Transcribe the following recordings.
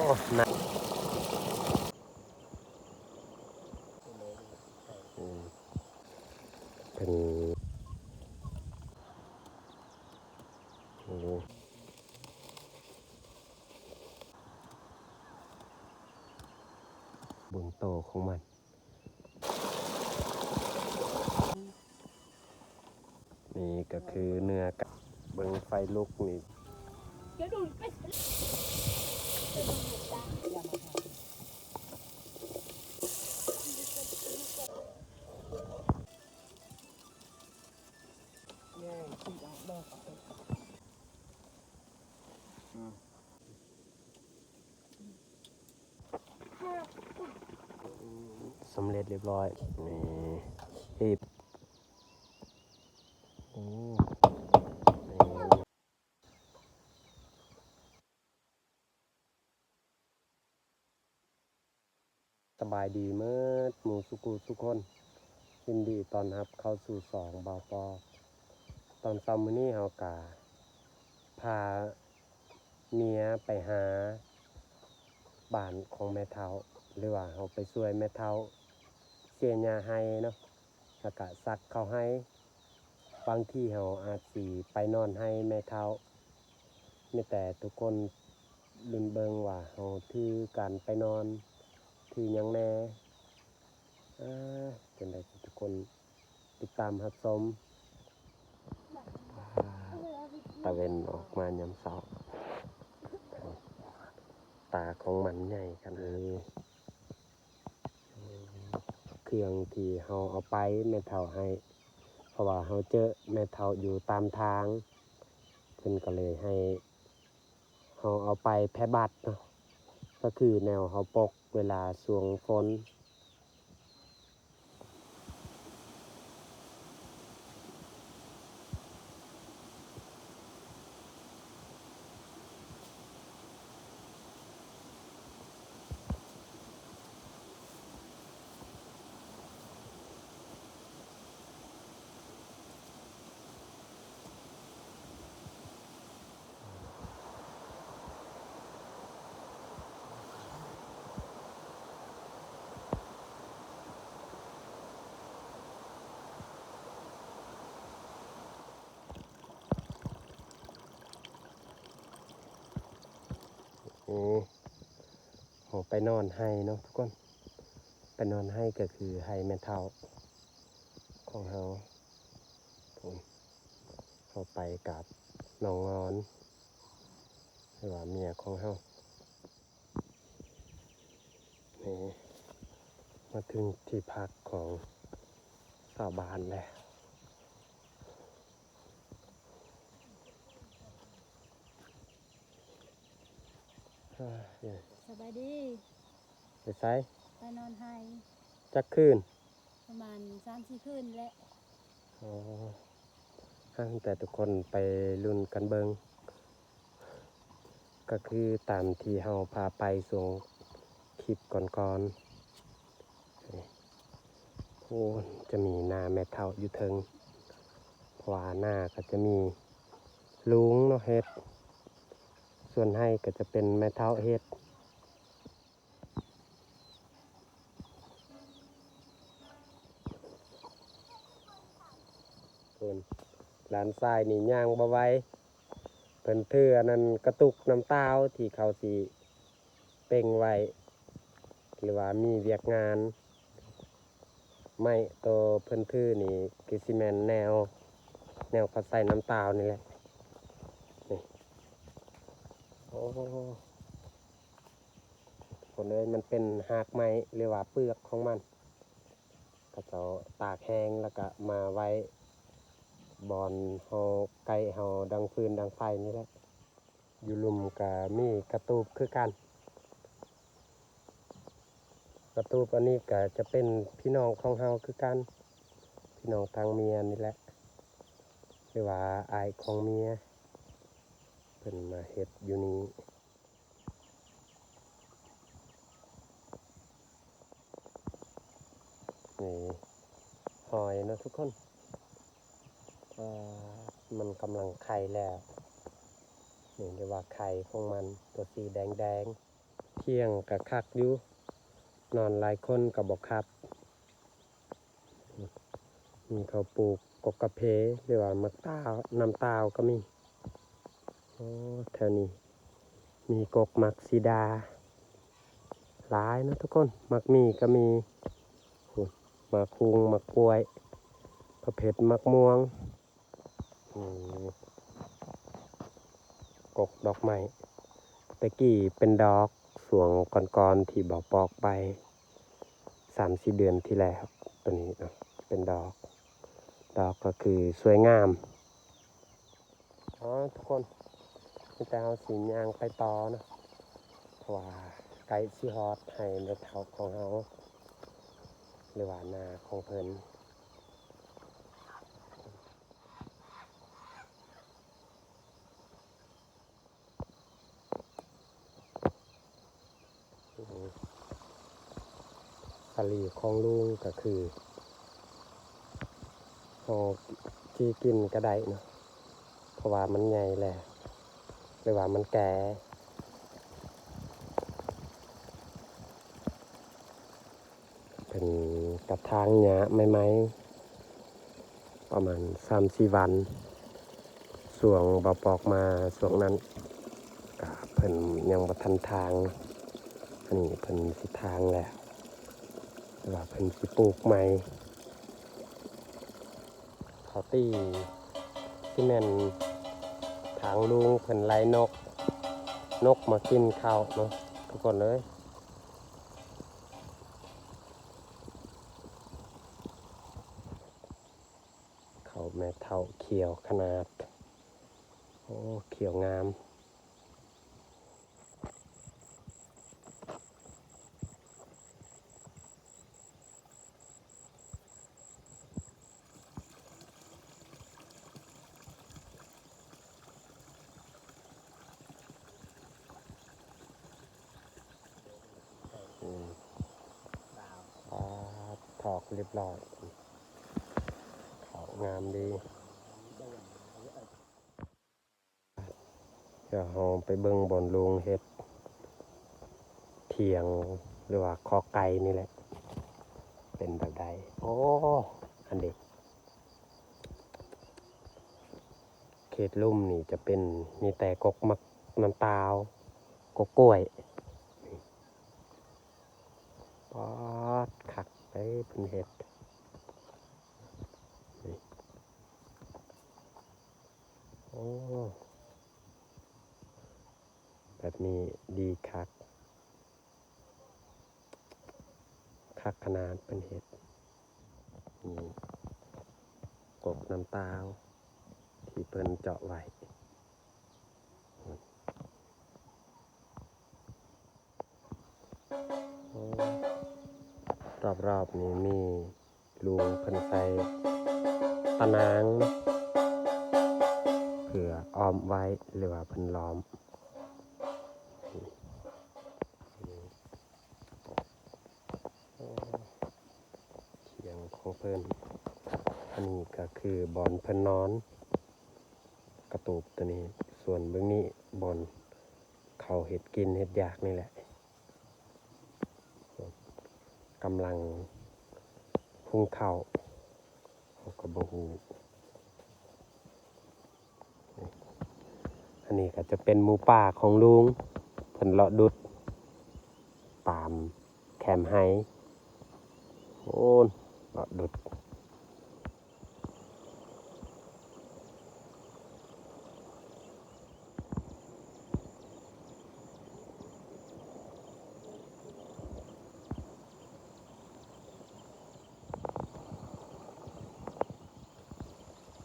ໂອ້ ໜັກ ອືມ ເປັນ ໂອ້ ເບິ່ງໂຕຂອງມັນ. ນີ້ກໍຄືເນື້ອກະ ເບິ່ງໄຟລຸກນີ້ ສຳເລັດລຽບລ້ອຍ ນີ້ ຮີບ ໂອ້ ນີ້ ສະບາຍດີເໝິດໝູ່ສູ່ຜູ້ສູ່ຄົນ ຍິນດີຕ້ອນຮັບເຂົ້າສູ່ຊ່ອງບ່າວປໍ. ຕອນເຊົ້າມື້ນີ້ເຮົາກະພາເມຍໄປຫາບ້ານຂອງແມ່ເຖົ້າ ຫຼືວ່າເຮົາໄປຊ່ວຍແມ່ເຖົ້າເສຍຫຍ້າໄຮ່ເນາະ ແລ້ວກະສັກເຂົ້າໄຮ່. ບາງທີເຮົາອາດຊິໄປນອນໄຮ່ແມ່ເຖົ້າ ມີແຕ່ທຸກຄົນລຸ້ນເບິ່ງວ່າເຮົາຖືການໄປນອນ ຖືຫຍັງແດ່. ເອີ ຈັ່ງໃດກໍທຸກຄົນຕິດຕາມຮັບຊົມ. ຕາເວັນອອກມາຍາມເຊົ້າ ຕາຂອງມັນໃຫຍ່ຂະໜາດນີ້. ເຄື່ອງທີ່ເຮົາເອົາໄປແມ່ເຖົ້າໃຫ້ ເພາະວ່າເຮົາເຈີແມ່ເຖົ້າຢູ່ຕາມທາງ ເພິ່ນກໍເລີຍໃຫ້ເຮົາເອົາໄປແຜ່ບັດເນາະ ກໍຄືແນວເຮົາປົກເວລາຊ່ວງຝົນ. ເອີ ເຮົາໄປນອນໄຮ່ເນາະທຸກຄົນ ໄປນອນໄຮ່ກໍຄືໄຮ່ແມ່ເຖົ້າຂອງເຮົາ ເຮົາໄປກັບນ້ອງງອນ ຫຼືວ່າເມຍຂອງເຮົາ. ນີ້ ມາເຖິງທີ່ພັກຂອງຊາວບ້ານແລ້ວ. ສະບາຍດີ. ໄປໃສ? ໄປນອນໄຮ່. ຈັກຄືນ? ປະມານສາມສີ່ຄືນແຫຼະ. ອໍ ໃຫ້ແຕ່ທຸກຄົນໄປລຸ້ນກັນເບິ່ງ ກໍຄືຕາມທີ່ເຮົາພາໄປຊ່ວງຄລິບກ່ອນໆ. ໂອ້ ຈະມີນາແມ່ເຖົ້າຢູ່ເທິງ ເພາະວ່ານາກໍຈະມີລຸງເນາະເຮັດ ສ່ວນໄຮ່ກໍຈະເປັນແມ່ເຖົ້າເຮັດ. ພຸ້ນ ຫຼານຊາຍນີ້ຍ່າງບໍ່ໄວ ເພິ່ນຖືອັນນັ້ນກະຕຸກນ້ຳຕາວທີ່ເຂົາຊິເປັ່ງໄວ້ ຫຼືວ່າມີວຽກງານ. ໄມ້ໂຕເພິ່ນຖືນີ້ຄືຊິແມ່ນແນວ ແນວເຂົາໃສ່ນ້ຳຕາວນີ້ແຫຼະ ນີ້ ໂອ້. ຄົນເອີຍ ມັນເປັນຮາກໄມ້ ຫຼືວ່າເປືອກຂອງມັນ ເຂົາເຈົ້າຕາກແຫ້ງ ແລ້ວກະມາໄວ້ບ່ອນເຮົາ ໃກ້ເຮົາດັງຟືນດັງໄຟນີ້ແຫຼະ. ຢູ່ລຸ່ມກະມີກະຕູບຄືກັນ ກະຕູບອັນນີ້ກະຈະເປັນພີ່ນ້ອງຂອງເຮົາຄືກັນ ພີ່ນ້ອງທາງເມຍນີ້ແຫຼະ ຫຼືວ່າອ້າຍຂອງເມຍ ເພິ່ນມາເຮັດຢູ່ນີ້. ນີ້ຫອຍເນາະທຸກຄົນ ເອີ ມັນກຳລັງໄຂ່ແລ້ວ ນີ້ເອີ້ນວ່າໄຂ່ຂອງມັນ ຕົວສີແດງໆ. ທ່ຽງກະຄັກຢູ່ ນອນຫຼາຍຄົນກະບໍ່ຄັບ. ມີເຂົາປູກກົກກາເຟ ຫຼືວ່າໝາກຕາວ ນ້ຳຕາວກະມີ. ໂອ້ ແຖວນີ້ມີກົກໝາກສີດາຫຼາຍເນາະທຸກຄົນ. ໝາກມີ້ກະມີ ພຸ້ນ ໝາກຮຸ່ງ ໝາກກ້ວຍ ປະເພັດ ໝາກມ່ວງ. ອືມ ກົກດອກໄມ້ ແຕ່ກີ້ເປັນດອກ ຊ່ວງກ່ອນໆທີ່ບໍ່ປອກໄປ ສາມສີ່ເດືອນທີ່ແລ້ວ ໂຕນີ້ເນາະ ເປັນດອກ ດອກກະຄືສວຍງາມ. ອໍ ທຸກຄົນ ມີແຕ່ເຮົາຊິຍ່າງໄປຕໍ່ເນາະ ເພາະວ່າໃກ້ຊິຮອດໄຮ່ແມ່ເຖົ້າຂອງເຮົາ ຫຼືວ່ານາຂອງເພິ່ນ. ສາລີຂອງລຸງກະຄື ເຮົາຈີ່ກິນກະໄດ້ເນາະ ເພາະວ່າມັນໃຫຍ່ແລ້ວ ຫຼືວ່າມັນແກ່. ເພິ່ນກະຖາງຫຍ້າໃໝ່ໆ ປະມານສາມສີ່ວັນ ຊ່ວງບໍ່ປອກມາ ຊ່ວງນັ້ນກະເພິ່ນຍັງບໍ່ທັນຖາງ. ອັນນີ້ເພິ່ນຊິຖາງແລ້ວ ຫຼືວ່າເພິ່ນຊິປູກໃໝ່. ເຂົາຕີຊິແມ່ນທາງລຸງເພິ່ນໄລ່ນົກ ນົກມາກິນເຂົ້າເນາະ ທຸກຄົນເອີຍ. ເຂົ້າແມ່ເຖົ້າຂຽວຂະໜາດ ໂອ້ ຂຽວງາມ. ອືມ ປາດ ຖອກຮຽບຮ້ອຍ ເຂົ້າງາມດີ. ດຽວເຮົາໄປເບິ່ງບ່ອນລຸງເຮັດຖຽງ ຫຼືວ່າຄອກໄກ່ນີ້ແຫຼະ ເປັນແບບໃດ. ໂອ້ ອັນເດ ເຂດລຸ່ມນີ້ຈະເປັນ ມີແຕ່ກົກໝາກນ້ຳຕາວ ກົກກ້ວຍ. ປາດ ຄັກເດ້ເພິ່ນເຮັດ. ໂອ້ ແບບນີ້ດີຄັກ ຄັກຂະໜາດເພິ່ນເຮັດ. ນີ້ ກົກນ້ຳຕາວທີ່ເພິ່ນເຈາະໄວ້. ໂອ້ ລອບໆນີ້ມີລຸງເພິ່ນໃສ່ຕາໜ່າງ ເພື່ອອ້ອມໄວ້ ຫຼືວ່າເພິ່ນລ້ອມ. ຂຽງຂອງເພິ່ນ ອັນນີ້ກະຄືບ່ອນເພິ່ນນອນ ກະຕູບໂຕນີ້. ສ່ວນເບື້ອງນີ້ບ່ອນເຂົາເຮັດກິນເຮັດຢາກນີ້ແຫຼະ ກຳລັງຫຸງເຂົ້າ ເຮົາກະບໍ່ຮູ້. ອັນນີ້ກະຈະເປັນໝູປ່າຂອງລຸງ ເພິ່ນເລາະດຸດຕາມແຄມໄຮ່. ໂອ້ ເລາະດຸດ.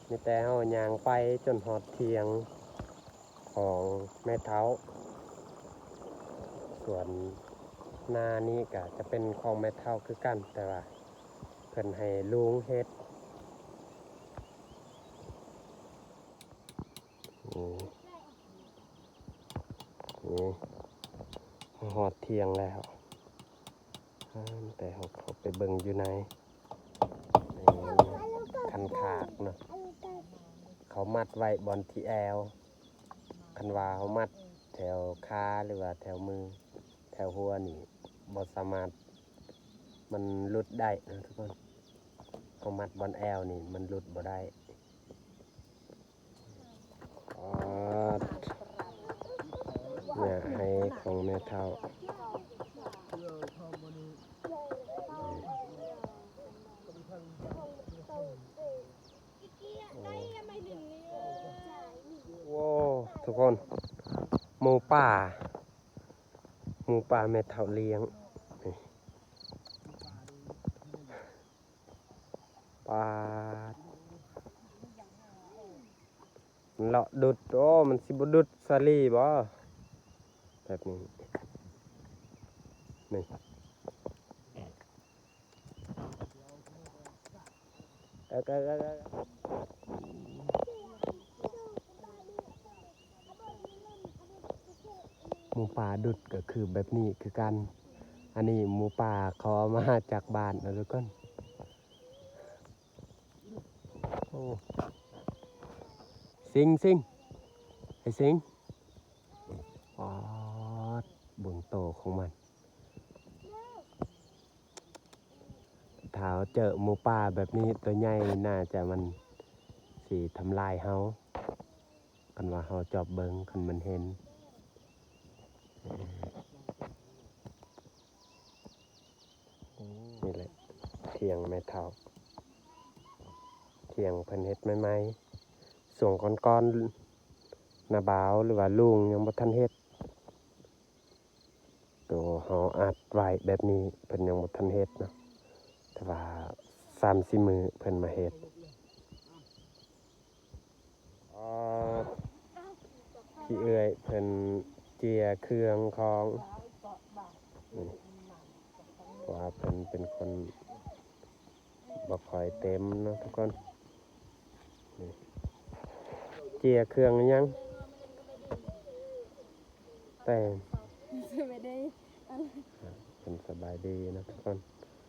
ມີແຕ່ເຮົາຍ່າງໄປຈົນຮອດຖຽງຂອງແມ່ເຖົ້າ. ສ່ວນນານີ້ກະຈະເປັນຂອງແມ່ເຖົ້າຄືກັນ ແຕ່ວ່າເພິ່ນໃຫ້ລຸງເຮັດ. ນີ້ ນີ້ ຮອດຖຽງແລ້ວ ແຕ່ເຮົາເຂົ້າໄປເບິ່ງຢູ່ໃນ ຄັນຂາດເນາະ ເຂົາມັດໄວ້ບ່ອນທີ່ແອວ. ຄັນວ່າເຮົາມັດແຖວຂາ ຫຼືວ່າແຖວມື ແຖ ວຫົວນີ້ບໍ່ສາມາດ ມັນຫຼຸດໄດ້ນະທຸກຄົນ. ເຮົາມັດບ່ອນແອວນີ້ມັນຫຼຸດບໍ່ໄດ້. ອາດ ຫຍ້າໄຮ່ຂອງແມ່ເຖົ້າ. ໂອ້ ທຸກຄົນ ໝູປ່າ ໝູປ່າແມ່ເຖົ້າລ້ຽງ ນີ້ ປາດ ມັນເລາະດຸດ. ໂອ້ ມັນຊິບໍ່ດຸດສາລີບໍ່ ແບບນີ້ ນີ້. ໝູປ່າດຸດກໍຄືແບບນີ້ຄືກັນ. ອັນນີ້ໝູປ່າເຂົາເອົາມາຈາກບ້ານເນາະທຸກຄົນ. ໂອ້ ຊິງ ຊິງ ໄອ້ຊິງ ປາດ ເບິ່ງໂຕຂອງມັນ. ຖ້າເຈີໝູປ່າແບບນີ້ ໂຕໃຫຍ່ ໜ້າຈະມັນຊິທຳລາຍເຮົາ ຄັນວ່າເຮົາຈອບເບິ່ງ ຄັນມັນເຫັນ. ນີ້ແຫຼະ ຖຽງແມ່ເຖົ້າ ຖຽງເພິ່ນເຮັດໃໝ່ໆ ຊ່ວງກ່ອນໆ ນ້າບ່າວ ຫຼືວ່າລຸງຍັງບໍ່ທັນເຮັດ. ໂຕເຮົາອັດໄວ້ແບບນີ້ ເພິ່ນຍັງບໍ່ທັນເຮັດເນາະ ແຕ່ວ່າສາມສີ່ມື້ເພິ່ນມາເຮັດ. ອໍ ພີ່ເອື້ອຍເພິ່ນເຈຍເຄື່ອງຂອງ ນີ້ ເພາະວ່າເພິ່ນເປັນຄົນ ບໍ່ຄ່ອຍເຕັມເນາະທຸກຄົນ. ນີ້ ເຈຍເຄື່ອງອີ່ຫຍັງ ແຕ່ ສະບາຍດີ ເພິ່ນສະບາຍດີເນາະທຸກຄົນ.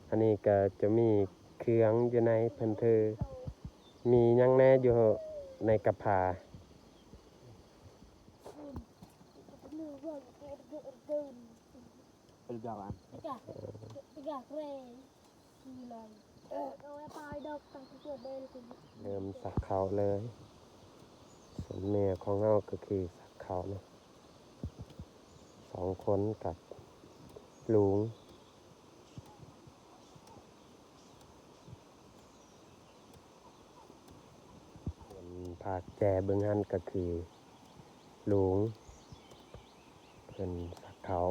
ອັນນີ້ກໍຈະມີເຄື່ອງຢູ່ໃນເພິ່ນຖື ມີຫຍັງແດ່ຢູ່ໃນກະພາ? ເລີ່ມສັກເຂົ້າເລີຍ. ສ່ວນເມຍຂອງເຮົາກໍຄືສັກເຂົ້າເນາະ ສອງຄົນກັບລຸງ. ສ່ວນພາກແຈເບິ່ງຫັ້ນກໍຄືລຸງ ເພິ່ນສັກເຂົ້າ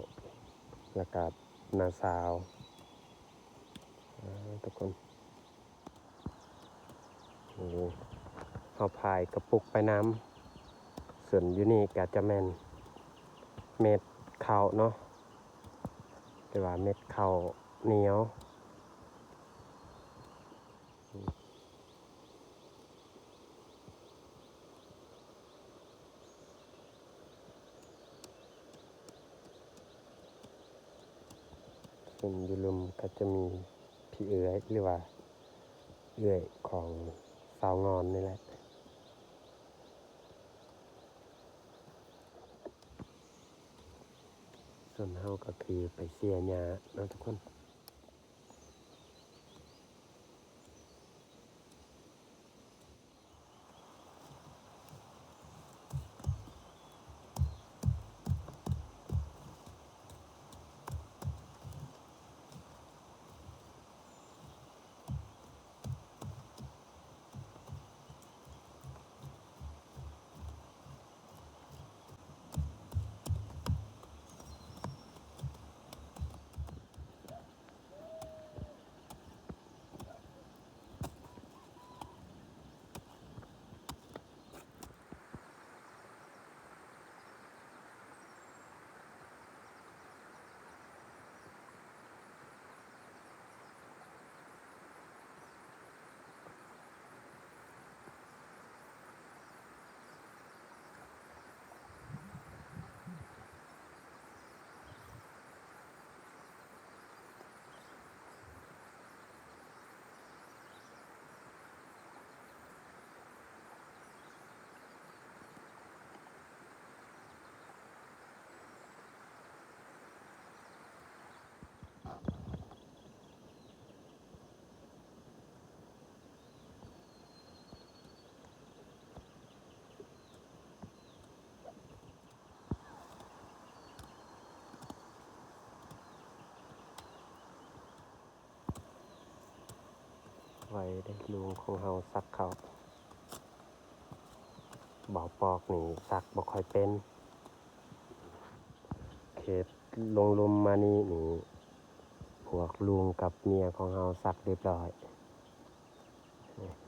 ແລ້ວກໍນ້າສາວ ອາ ທຸກຄົນ ນີ້ ເຮົາພາຍກະປຸກໄປນຳ. ສ່ວນຢູ່ນີ້ກໍຈະແມ່ນເມັດເຂົ້າເນາະ ຫຼືວ່າເມັດເຂົ້າໜຽວ. ເຊິ່ງຢູ່ລຸ່ມກໍຈະມີພີ່ເອື້ອຍ ຫຼືວ່າເອື້ອຍຂອງສາວງອນນີ້ແຫຼະ. ສ່ວນເຮົາກໍຄືໄປເສຍຫຍ້າເນາະທຸກຄົນ. ເ ໄວເດ້ ລຸງຂອງເຮົາສັກເຂົ້າ. ເບົາປອກນີ້ສັກບໍ່ຄ່ອຍເປັນ. ເຂດລົງລຸ່ມມານີ້ນີ້ ພວກລຸງກັບເມຍຂອງເຮົາສັກຮຽບຮ້ອຍ.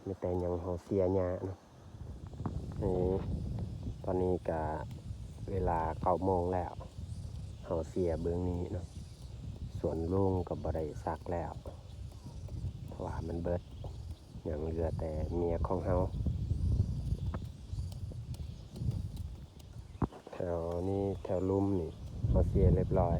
ມີແຕ່ຍັງເຮົາເສຍຫຍ້າເນາະ. ນີ້ ຕອນນີ້ກະເວລາເກົ້າໂມງແລ້ວ ເຮົາເສຍເບື້ອງນີ້ເນາະ. ສ່ວນລຸງກໍບໍ່ໄດ້ສັກແລ້ວ ເພາະວ່າມັນເບິດ ຍັງເຫຼືອແຕ່ເມຍຂອງເຮົາ. ແຖວນີ້ ແຖວລຸ່ມນີ້ ເຮົາເສຍຮຽບຮ້ອຍ.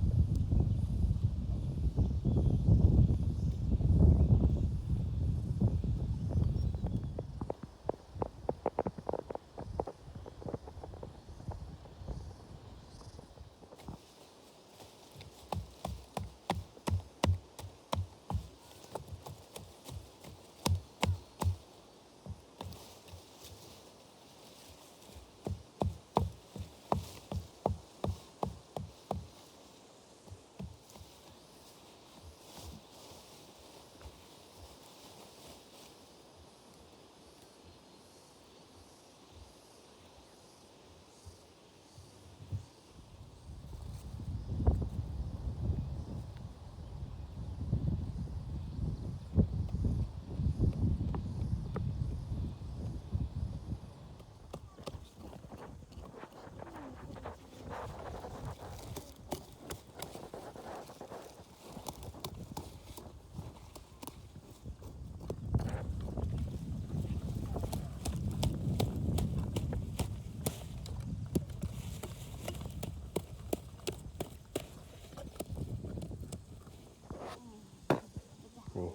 ນີ້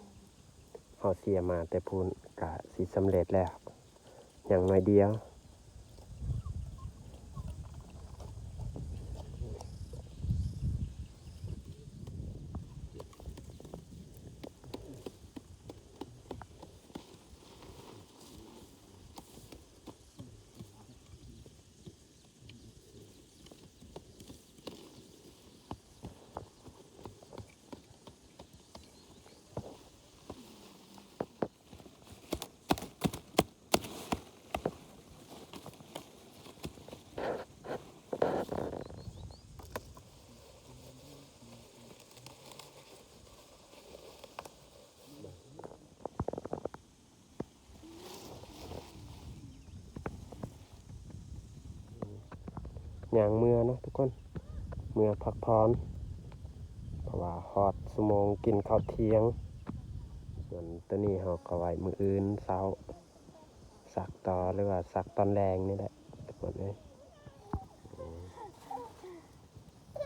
ເຮົາເສຍມາແຕ່ພຸ້ນກະຊິສຳເລັດແລ້ວ ຍັງໜ້ອຍດຽວ. ຍ່າງເມືອເນາະທຸກຄົນ ເມືອພັກຜ່ອນ ເພາະວ່າຮອດຊົ່ວໂມງກິນເຂົ້າທ່ຽງ. ສ່ວນໂຕນີ້ເຮົາກໍໄວ້ມື້ອື່ນເຊົ້າ ສັກຕໍ່ ຫຼືວ່າສັກຕອນແລງນີ້ແຫຼະທຸກຄົນເອີຍ.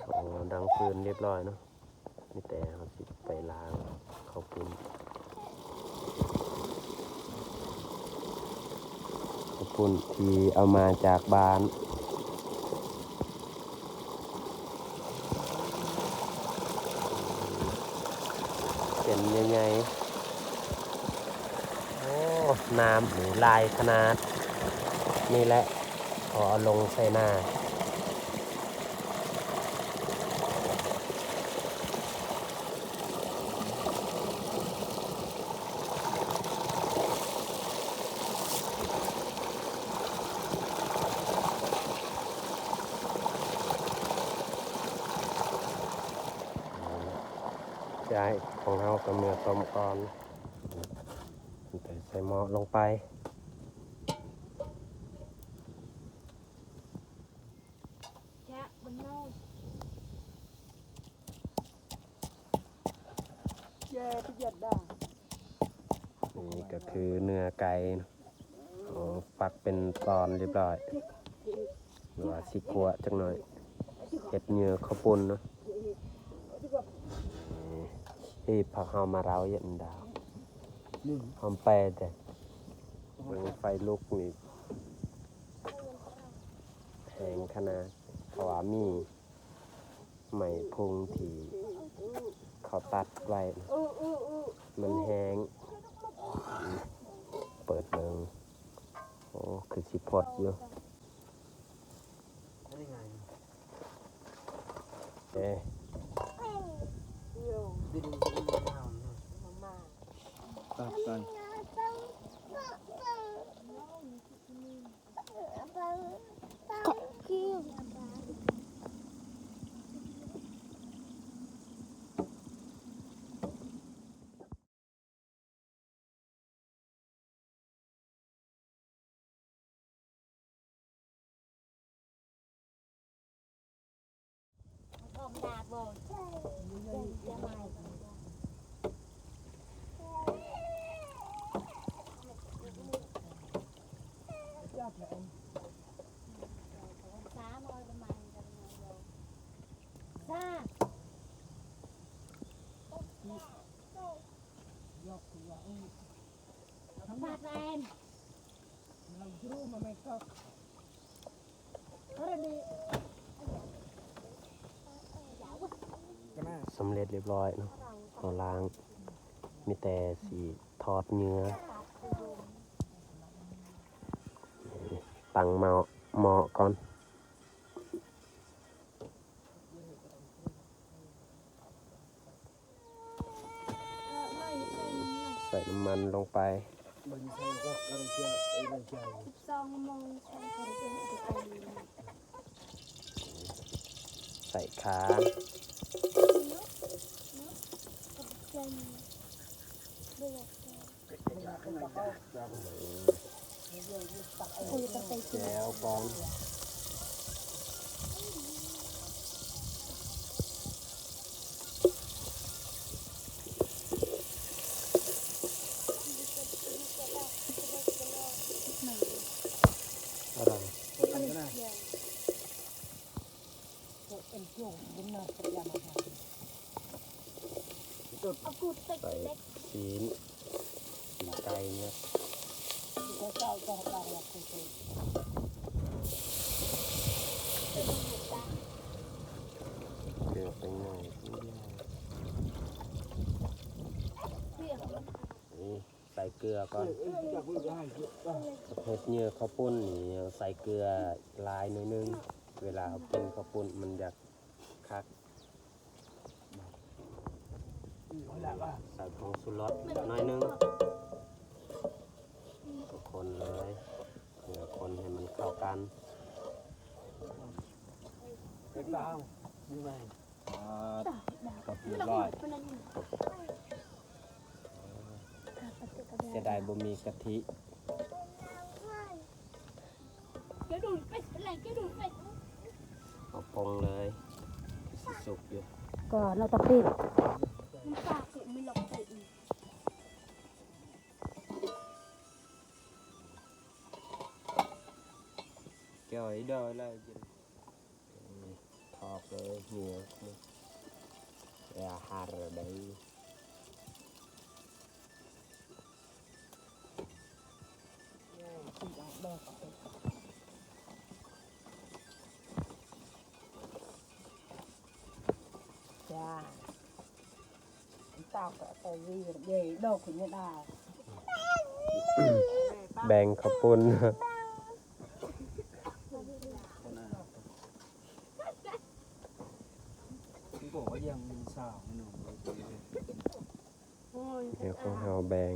ໂອ້ ດັງຟືນຮຽບຮ້ອຍເນາະ ມີແຕ່ເຮົາຊິໄປລ້າງເຂົ້າປຸ້ນ ເຂົ້າປຸ້ນທີ່ເອົາມາຈາກບ້ານ ເສັ້ນໃຫຍ່ໆ. ໂອ້ ນ້ຳນີ້ຫຼາຍຂະໜາດ ນີ້ແຫຼະ ພໍເອົາລົງໃສ່ນາ. ໃຊ້ຂອງເຮົາກໍເມືອຕົ້ມກ່ອນ ໃສ່ໝໍ້ລົງໄປ. ນີ້ກໍຄືເນື້ອໄກ່ເນາະ ເຮົາປັກເປັນຕອນຮຽບຮ້ອຍ ຫຼືວ່າຊິຂົ້ວຈັກໜ້ອຍ ເຮັດເຫຍື່ອເຂົ້າປຸ້ນເນາະ. ເອີ ເອີ ພວກເຮົາມາເລົາເຢັນດາວ ຫອມແປແທ້. ເບິ່ງໄຟລຸກນີ້ແຮງຂະໜາດ ເພາະວ່າມີໄມ້ພຸງທີ່ເຂົາຕັດໄວ້ ມັນແຮງ. ເປີດເບິ່ງ ໂອ້ ຄືຊິຟົດຢູ່. ເອີ ຕັດໄປ ດາກບໍ່ ຈະມາ ສາມຮ້ອຍປະມານ ສາມ ສຳເລັດລຽບຮ້ອຍເນາະ ເຮົາລ້າງ ມີແຕ່ຊິທອດເຫຍື່ອ ຕັ້ງໝໍ້ ໝໍ້ກ່ອນ. ໃສ່ນ້ຳມັນລົງໄປ ສອງໂມງ ໃສ່ຂາ ແຈ່ວກ່ອນ ອະໄລ? ໃສ່ຊີ້ນ ຕີນໄກ່ເນຍ ເກືອໄປໜ້ອຍດຽວ ນີ້ ໃສ່ເກືອກ່ອນ ປະເພດເຫຍື່ອເຂົ້າປຸ້ນນີ້ ໃສ່ເກືອຫຼາຍໜ້ອຍໜຶ່ງ ເວລາເຮົາກິນເຂົ້າປຸ້ນມັນຢາກຄັກ ໃສ່ຜົງຊູລົດໜ້ອຍໜຶ່ງ ຄົນເລີຍ ເພື່ອຄົນໃຫ້ມັນເຂົ້າກັນ. ອ່າ ກະທິລອຍ ເສຍດາຍບໍ່ມີກະທິ ເອົາປົງເລີຍ ຊິສຸກຢູ່ ກໍເນາະ ຕະປິດ ແກ້ວອີດອຍລະ. ທອກເລີຍ ເຫຍື້ອ ແລ້ວຫັນເລີຍ. ແບ່ງເຂົ້າປຸ້ນ ດຽວຂອງເຮົາແບ່ງ.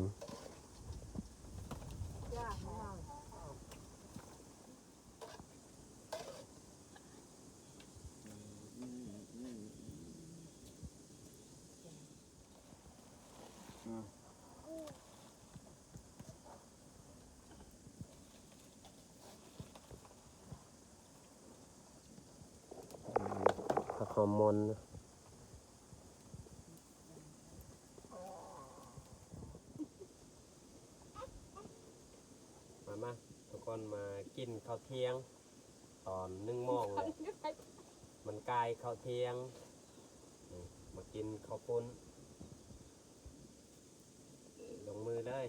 ຜັກຫອມມົນ ມາ ມາ ທຸກຄົນມາກິນເຂົ້າທ່ຽງ ຕອນໜຶ່ງໂມງແລ້ວ ມັນກາຍເຂົ້າທ່ຽງ ນີ້ ມາກິນເຂົ້າປຸ້ນ ລົງມືເລີຍ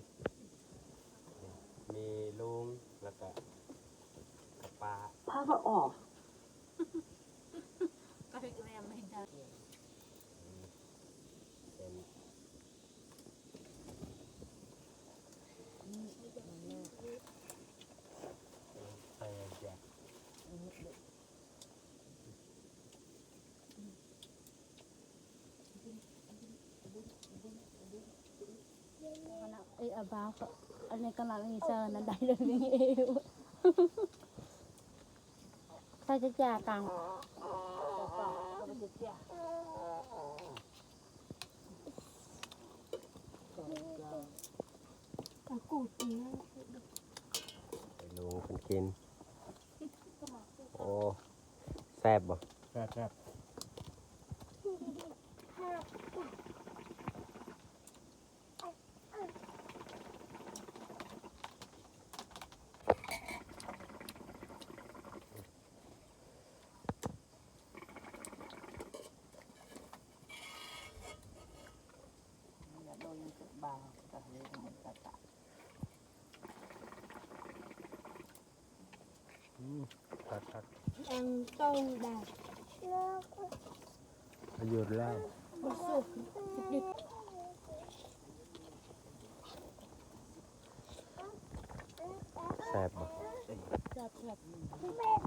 ມີລຸງ ແລ້ວກະປ້າ ພາວເອົາອອກ ເສັ້ນ ເອີ ອາບາວ ອັນນີ້ກຳລັງເຊີນອັນໃດເລີຍ ໃສ່ຈາກາງ ໃຫ້ລຸງເພິ່ນກິນ. ໂອ້ ແຊບບໍ່? ແຊບໆ. ອາງເຕົ້າດາ ປະໂຫຍດແລ້ວ ບໍ່ສຸກ ແຊບບໍ່? ແຊບໆ.